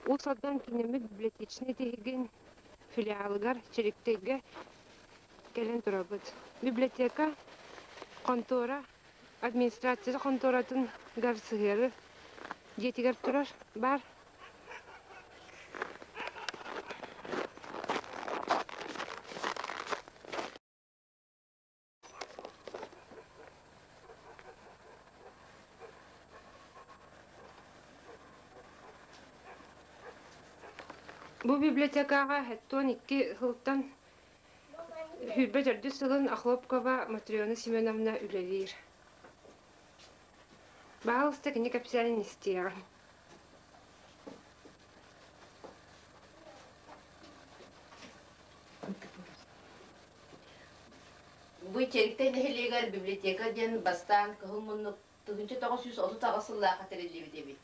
Уус Алдан киинэммит библиотечнай тиһигин филиалыгар Чэриктэйгэ кэлэн турабыт. Библиотека хонтуора администрация хонтуоратыгар сыһыары дьиэтигэр турар баар. Бу библиотекаҕа 72 сылтан 24 сылын Охлопкова Матрена Семеновна үлэлиир. Баһаалыста кини кэпсээнин истиэҕиҥ. Бу Чэриктэй нэһилиэгэр библиотека диэн бастаан Кыһыл муннук 1938 сыллаахха тэриллибит эбит.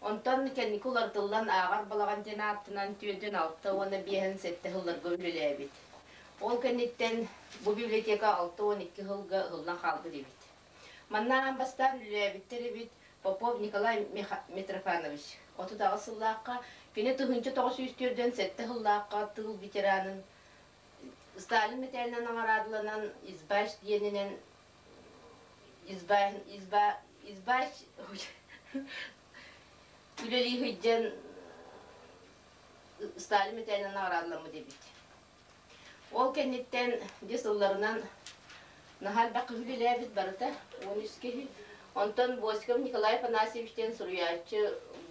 Онтон кэнники уларытыллан Ааҕар балаҕан диэн ааттанан 46 уонна 57 сылларга үлэлээбит. Ол кэнниттэн бу библиотека 62 сылга ыһыллан хаалбыт эбит. Манна аан бастаан үлэлээбиттэр эбит Попов Николай Митрофанович 38 сыллаахха, кини 1947 сыллаахха тыыл ветеранын Сталин мэтээлинэн наҕараадаланан Избач диэнинэн Изба Изба Избач үлэлии сылдьан Сталин мэтээлинэн наҕараадаламмыт эбит. Ол кэнниттэн дьэ сылларынан наһаа элбэх киһи үлэлээбит барыта 13 киһи. Онтон Босиков Николай Афанасьевич диэн суруйааччы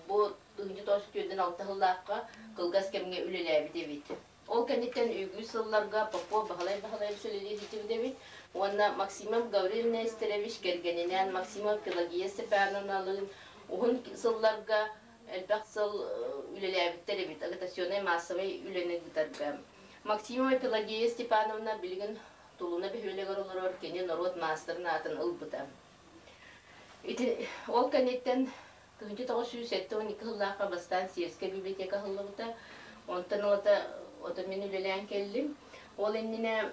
бу 1946 сыллаахха кылгас кэмҥэ үлэлээбит эбит. Ол кэнниттэн үгүс сылларга Попов Баһылай Баһылаевич үлэлии сылдьыбыт эбит уонна Максимов Гаврил Нестерович кэргэнинээн Максимов Пелагея Степановналыын уһун сылларга элбэх сыл үлэлээбиттэр эбит агитационнай массовай үлэни ыытарга. Максимова Пелагея Степановна билигин Тулуна бөһүөлэгэр олорор, кини норуот маастарын аатын ылбыта. Ити ол кэнниттэн 1972 сыллаахха бастаан сельскэй библиотека аһыллыбыта. Онтон ылата ото мин үлэлээн кэллим. Ол иннинэ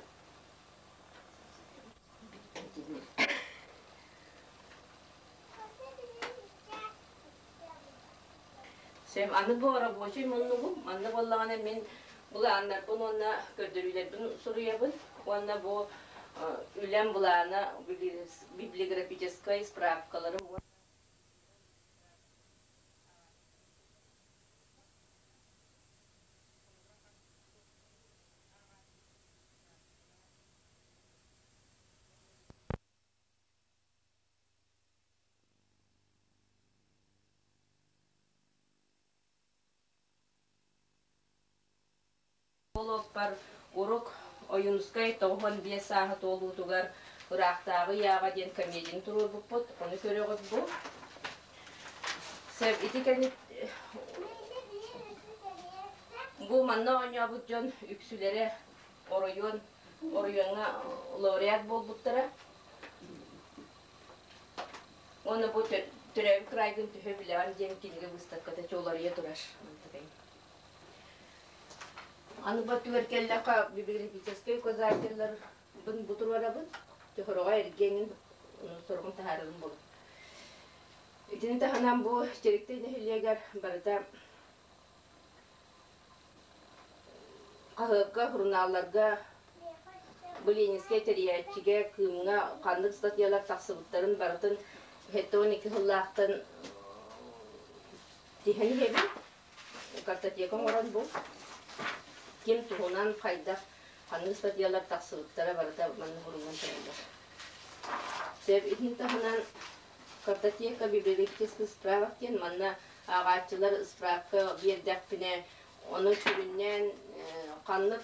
Сэм, аны бу рабочай муннугум, манна буоллаҕына мин былааннарбын уонна көрдөрүүлэрбин суруйабын уонна бу үлэм былаана библиографическай справкаларым Олоппор урук Ойуунускай 95 сааһа туолуутугар Ыраахтааҕы ыйааҕа диэн комедияны туруорбуппут, ону көрөҕүт бу. Сөп, ити кэннит бу манна оонньообут дьон үксүлэрэ оройуон оройуоҥҥа лауреат буолбуттара. Уонна бу төрөөбүт кыраайгын төһө билэҕин диэн кинигэ быыстапката чуоларыйа турар. Аны бу өттүгэр кэллэххэ библиографическай указателларбын бу туруорабын. Төһөрөҕө эргиэҥин сорҕун таһаарарым буолар. Итини таһынан бу Чэриктэй нэһилиэгэр барыта хаһыакка, сурунаалларга бу Ленинскэй тэрийээччигэ, Кыымҥа ханнык статьялар тахсыбыттарын барытын 72 сыллаахтан тиһэн иһэбин. Картотека оҥорон бу ким туһунан хайдах ханнык статьялар тахсыбыттара барыта манна суруллан тураллар. Сөп итин таһынан картотека библиотеческих справок диэн манна ааҕааччылар справка биэрдэхпинэ ону сүрүннээн ханнык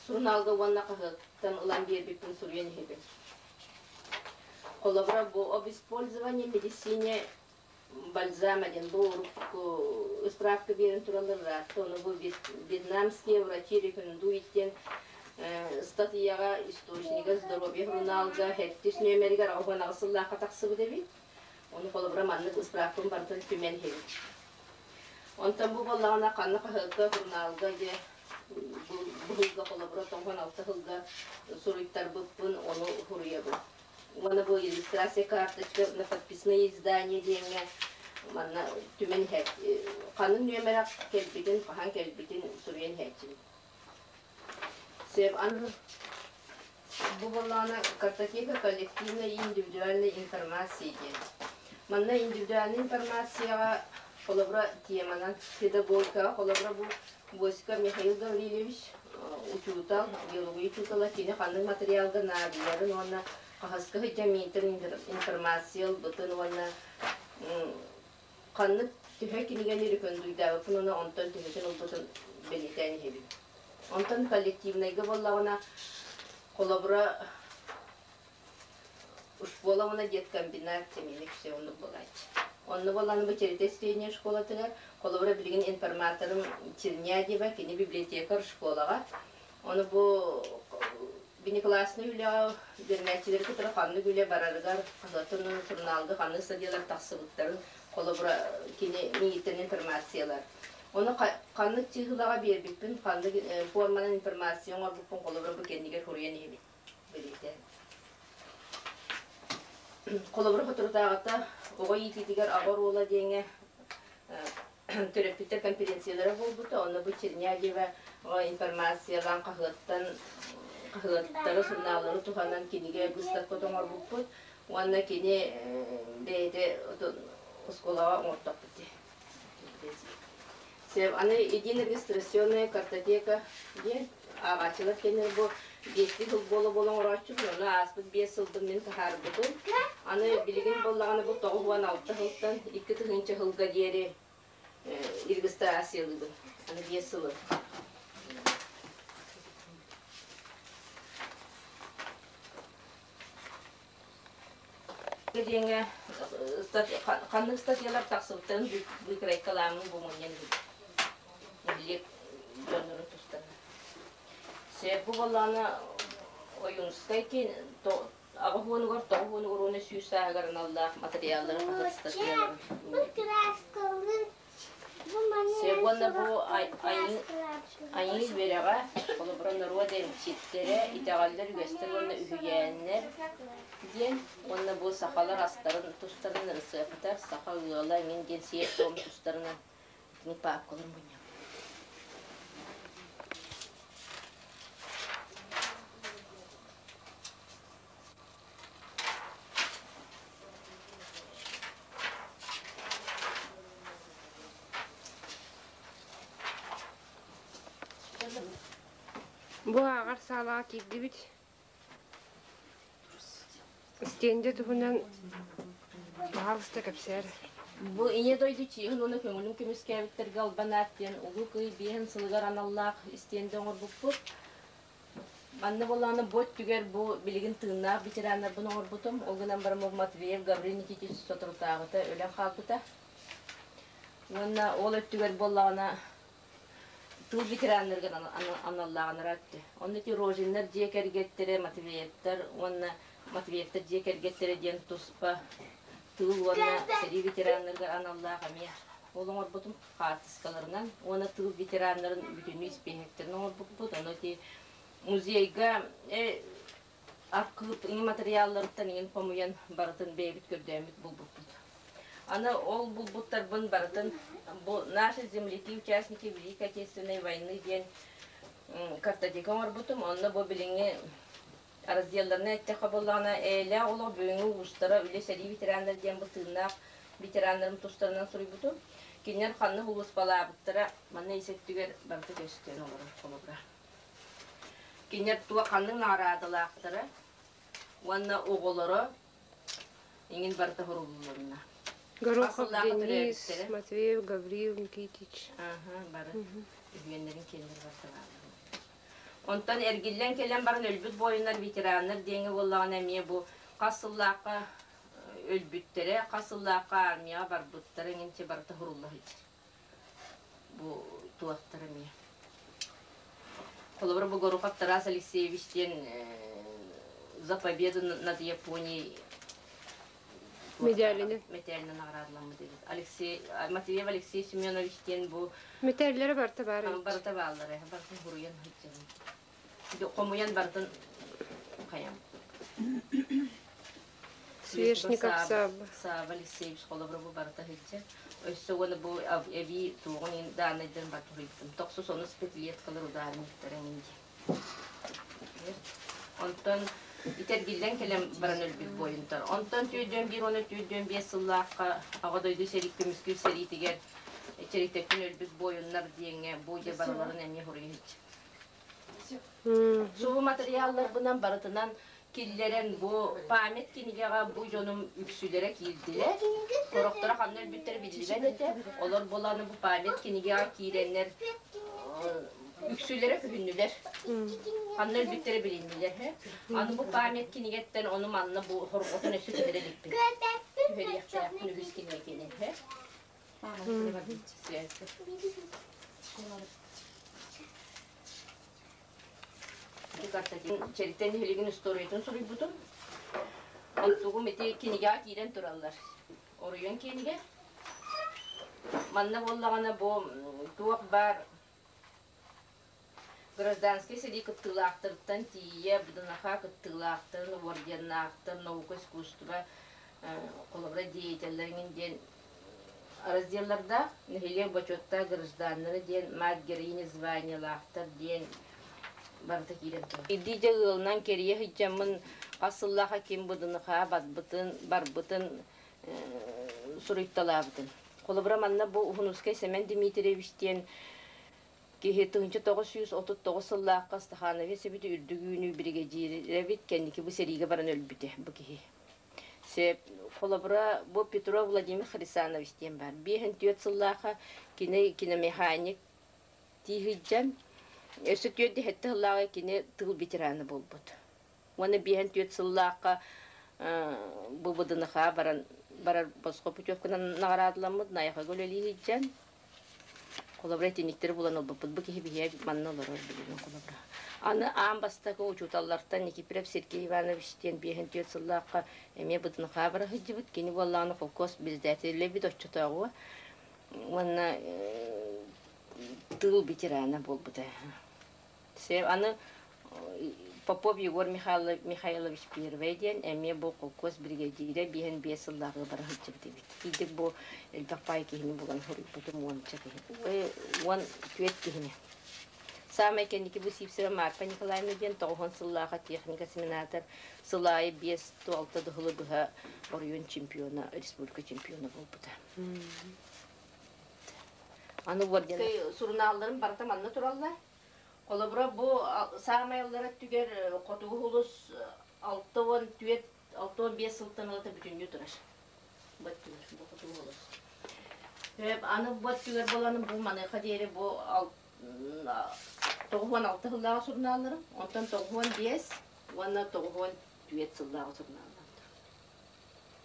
сурунаалга уонна хаһыаттан ылан биэрбиппин суруйан иһэбин. Холобура, бу об использовании медицине бальзама диэн бу урукку справка биэрэн тураллар ыраатта, ону бу вьетнамские врачи рекомендуют диэн статьяҕа источнига здоровья журналга сэттис нүөмэригэр 88 сыллаахха тахсыбыт эбит. Ону холобура маннык справкам барытын түмэн иһэбит. Онтон бу буоллаҕына ханна хаһыакка, журналга дьэ бу холобура 96 сылга суруйтарбыппын, ону суруйабын. Уонна бу иллюстрация карточка на подписные издания диэҥҥэ. Манна түмэн иһээч ханын нүөмэрэ кэлбитин, хаһан кэлбитин суруйан иһээччибин. Сөп аны бу буоллаҕына картотека коллективной и индивидуальной информации диэн. Манна индивидуальнай информацияҕа холобура теманан педагогикаҕа холобура бу Босиков Михаил Гаврильевич учуутал, биология учуутала кини ханнык материалга наадыйарын уонна хаһыска сылдьан миинтэн информация ылбытын уонна ханнык төһө кинигэни рекомендуйдаабыппын уонна онтон төһөтүн ылбытын бэлиэтээн иһэбин. Онтон коллективнайга буоллаҕына, холобура, школа уонна деткомбинат семейный все оннук буолааччы. Онно буоллаҕына бу Черетэй средняя школатыгар, холобура, билигин информаторым Чернядева, кини библиотекарь школаҕа. Ону бу внеклассный үлэҕэ үөрэнээччилэри кытары ханнык үлэ барарыгар, хаһыаттан уонна сурунаалга ханнык статьялар тахсыбыттарын, холобура, кини миигиттэн информациялар. Ону ханнык чыыһылаҕа биэрбиппин, ханнык форманан информация оҥорбуппун холобура бу кэннигэр суруйан иһэбин бэлиэтээн. Холобура, соторутааҕыта оҕо иитиитигэр аҕа оруола диэҥҥэ төрөппүттэр конференциялара буолбута. Онно бу Чернядева информациялаан хаһыаттан хаһыаттары, сурунааллары туһанан кинигэ быыстапката оҥорбуппут. Уонна кини бэйэтэ оскуолаҕа оҥортохпут дии. Аны единая регистрационная картотека диэн ааҕааччылар кэннигэр бу биэстии сыл буола-буола оҥорооччубун, ону ааспыт 5 сылбын мин таһаарбытым. Аны билигин буоллаҕына бу 96 сылтан 2000 сылга диэри регистрациялыыбын. Аны 5 сылы. Диэҥҥэ ханнык статьялар тахсыбыттарын быыкырайкалааммын бу мунньан нэһилиэк дьоннорун тустарынан. Сөп бу буоллаҕына Ойуунускай киин аҕыс уонугар 90-угар уонна 100 сааһыгар аналлаах матырыйааллары хаһыат статьяларын Сөп уонна бу айыы үөрэҕэ, холобура норуот эмчиттэрэ, итэҕэллэр, үгэстэр уонна үһүйээннэр диэн уонна бу сахалар астарын тустарынан ырысыаптар, саха ыала эҥин диэн сиэр-туом тустарынан итини паапкалар мунньабыт. Бу ааҕар саалаҕа киирдибит. Истиэндэ туһунан баһаалыста кэпсээр. Бу Ийэ дойду чиэһин уонна көҥүлүн көмүскээбиттэргэ албан аат диэн Улуу Кыайыы биэһин сылыгар аналлаах истиэндэ оҥорбуппут. Манна буоллаҕына бу өттүгэр бу билигин тыыннаах ветераннарбын оҥорбутум. Ол гынан баран бу Матвеев Гаврил Никитич соторутааҕыта өлөн хаалбыта. Уонна ол өттүгэр буоллаҕына тыыл ветераннарыгар аналлааҕынара өттө. Онно ити Рожиннар дьиэ кэргэттэрэ, Матвеевтар уонна Матвеевтар дьиэ кэргэттэрэ диэн туспа тыыл уонна сэрии ветераннарыгар аналлаах эмиэ ол оҥорбутум хаартыскаларынан уонна тыыл ветераннарын бүтүннүү испииһэктэрин оҥорбуппут. Ону ити музейга архыып иҥин матырыйаалларыттан иҥин хомуйан барытын бэйэбит көрдөөммүт булбуппут. Аны ол булбуттарбын барытын бу «Наши земляки, участники Великой Отечественной войны» диэн картотека оҥорбутум. Онно бу билиҥҥи разделларынан эттэххэ буоллаҕына, эйэлээх олох бүгүҥҥү уустара, үлэ сэрии ветераннара диэн бу тыыннаах ветераннарым тустарынан суруйбутум. Кинилэр ханна сулууспалаабыттара манна ис өттүгэр барыта көстөн олорор холобура. Кинилэр туох ханнык наҕараадалаахтара уонна оҕолоро иҥин барыта суруллунна. Горохов Денис, Матвеев Гаврил Никитич. Аха, бары үһүөннэрин киэннэр барыта бааллар. Онтон эргиллэн кэлэн баран өлбүт буойуннар, ветераннар диэҥҥэ буоллаҕына эмиэ бу хас сыллаахха өлбүттэрэ, хас сыллаахха армияҕа барбыттара иҥинчэ барыта сурулла сылдьар. Бу туохтар эмиэ. Холобура, бу Горохов Тарас Алексеевич диэн «За победу над Японией» Медалины. Мэтээлинэн наҕараадаламмыт эбит. Алексей, Матвеев Алексей Семенович диэн бу Мэтээллэрэ барыта баар эбит. Барыта бааллар, барытын суруйан сылдьабын. Хомуйан барытын хайам. Свешников Савва. Савва Алексеевич холобура бу барыта сылдьар. Өссө уонна бу эбии туоҕун иһин дааннайдарын бар туһуйбутум. Тохсус онус пятилеткалар ударниктара эҥин диэн. Онтон итэргиллэн кэлэн баран өлбүт буойунтар. Онтон 41 уонна 45 сыллаахха Аҕа дойду сэрии көмүскүүр сэриитигэр Чэриктэттэн өлбүт буойуннар диэҥҥэ бу дьэ барыларын эмиэ суруйа Субу матырыйаалларбынан барытынан киллэрэн бу память кинигэҕэ бу дьонум үксүлэрэ киирдилэр. Сорохторо ханна өлбүттэрэ биллибэт этэ. Олор буолан бу память кинигэҕэ киирэннэр үксүлэрэ күһүннүлэр. Ханна өлбүттэрэ билиннилэр. Аны бу память кинигэттэн ону манна бу хорҕотун өссө түһэрэ иликпин. Түһэриэхтээхпин үгүс кинигэни. Чэритэн нэһилиэгин устуоруйатын суруйбутум. Онтугум ити кинигэҕэ киирэн тураллар. Оройуон киинигэр. Манна буоллаҕына бу туох баар гражданскай сэрии кыттыылаахтарыттан тиийэ БДНХ кыттыылаахтарын, орденнаахтар, наука, искусство, холобура деятеллэрин диэн разделлардаах, нэһилиэк бочуоттаах гражданнара диэн, мать героиня званиелаахтар диэн барыта киирэн турар. Ирдии дьэ ыалынан кэрийэ сылдьаммын хас сыллааха ким БДНХ барбытын, барбытын суруйталаабытым. Холобура манна бу Уһунускай Сэмэн Дмитриевич диэн киһи 1939 сыллаахха Стахановец эбит үрдүк үүнүү биригэдьиирэбит кэнники бу сэриигэ баран өлбүтэ бу киһи. Сөп. Холобура, бу Петров Владимир Хрисанович диэн баар. 54 сыллаахха кини киномеханик дии сылдьан, өссө 47 сыллааҕы кини тыыл ветерана буолбут. Уонна 54 сыллаахха бу ВДНХ баран барар босхо путевканан наҕараадаламмыт Найахыга үлэлии сылдьан холобура итинниктэри булан ылбыппыт. Бу киһи биһиэ манна олорор билигин холобура. Аны аан бастакы учууталлартан Никифоров Сергей Иванович диэн 54 сыллаахха эмиэ ВДНХ бара сылдьыбыт. Кини буоллаҕына холкуос председателэ эбит оччотооҕу уонна тыыл ветерана буолбута. Аны Попов Егор Михайлович Первый диэн эмиэ бу холкуос биригэдьиирэ 55 сыллааҕы бара сылдьыбыт эбит. Итик бу элбэх паай киһини булан суруйбутум уонча киһи. 14 киһини. Саамай кэнники бу Сивцева Марфа Николаевна диэн 90 сыллааҕы техника семинатор сыл аайы 5-6 дыһылы быһа оройуон чемпиона, республика чемпиона буолбута. Аны сурунаалларым барыта манна тураллар. Холобура, бу саамай аллара өттүгэр Хотугу Улус 64-65 сылтан ылата бүтүннүү турар. Бу өттүгэр, бу Хотугу Улус. Аны бу өттүгэр буолан бу маныаха диэри бу 96 сыллааҕы сурунаалларым, онтон 95 уонна 94 сыллааҕы сурунаалларым.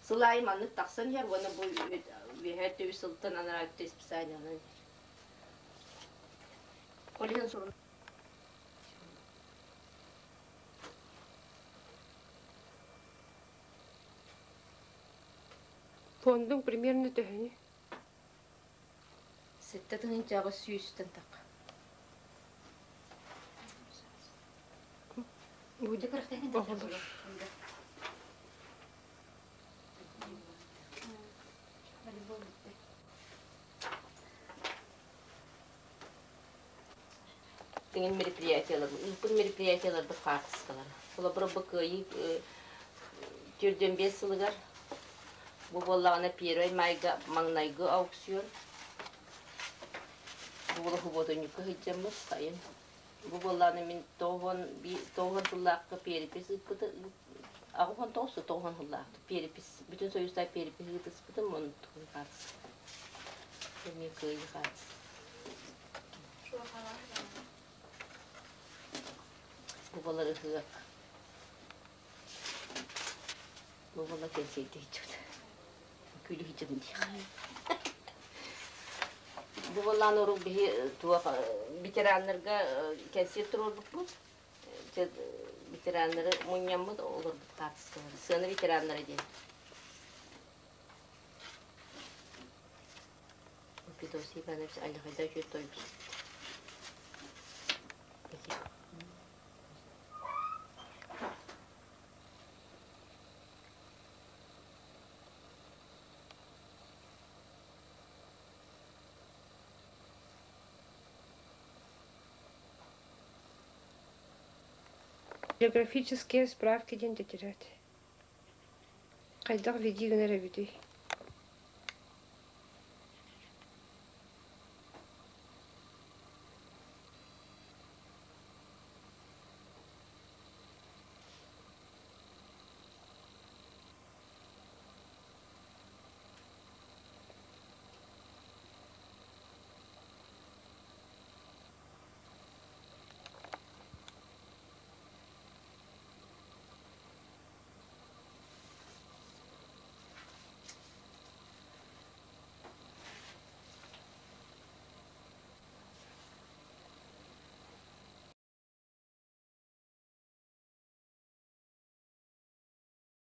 Сыл аайы маннык тахсан иһэр уонна бу үөһээ өттө үс сылтан анараа өттө списаниянан иһэр. Ол иһин сурун Фондуҥ примерно төһөнүй? 7 800-тэн тахха. Будет оҕолор. Тиҥин мероприятиялар, ыыппыт мероприятияларбыт хаартыскалара. Холобура, бу Кыайыы 45 сылыгар бу буоллаҕына 1 майга маҥнайгы аукцион. Бу буола субуотунньукка сылдьаммыт сайын. Бу буоллаҕына мин 91 сыллаахха перепись ыыппыты 89 90 сыллаахта перепись бүтүн союзтаах перепись ыытыспытым онтукун хаартыска. Эмиэ Кыайыы хаартыска. Бу буолар ыһыах. Бу буола кэнсиэрдэ иһиччибит. Күлү иһиччибин диэх. Бу буоллаан урук биһи туох ветераннарга кэнсиэр туруорбуппут. Ветераннары мунньаммыт олорбут хаартыскалары. Сыана ветераннара диэн. Федосий Иванович Алихайда үчүгэй тойбут. Географические справки диэн тетрадь. Хайдах введи гынар эбитий?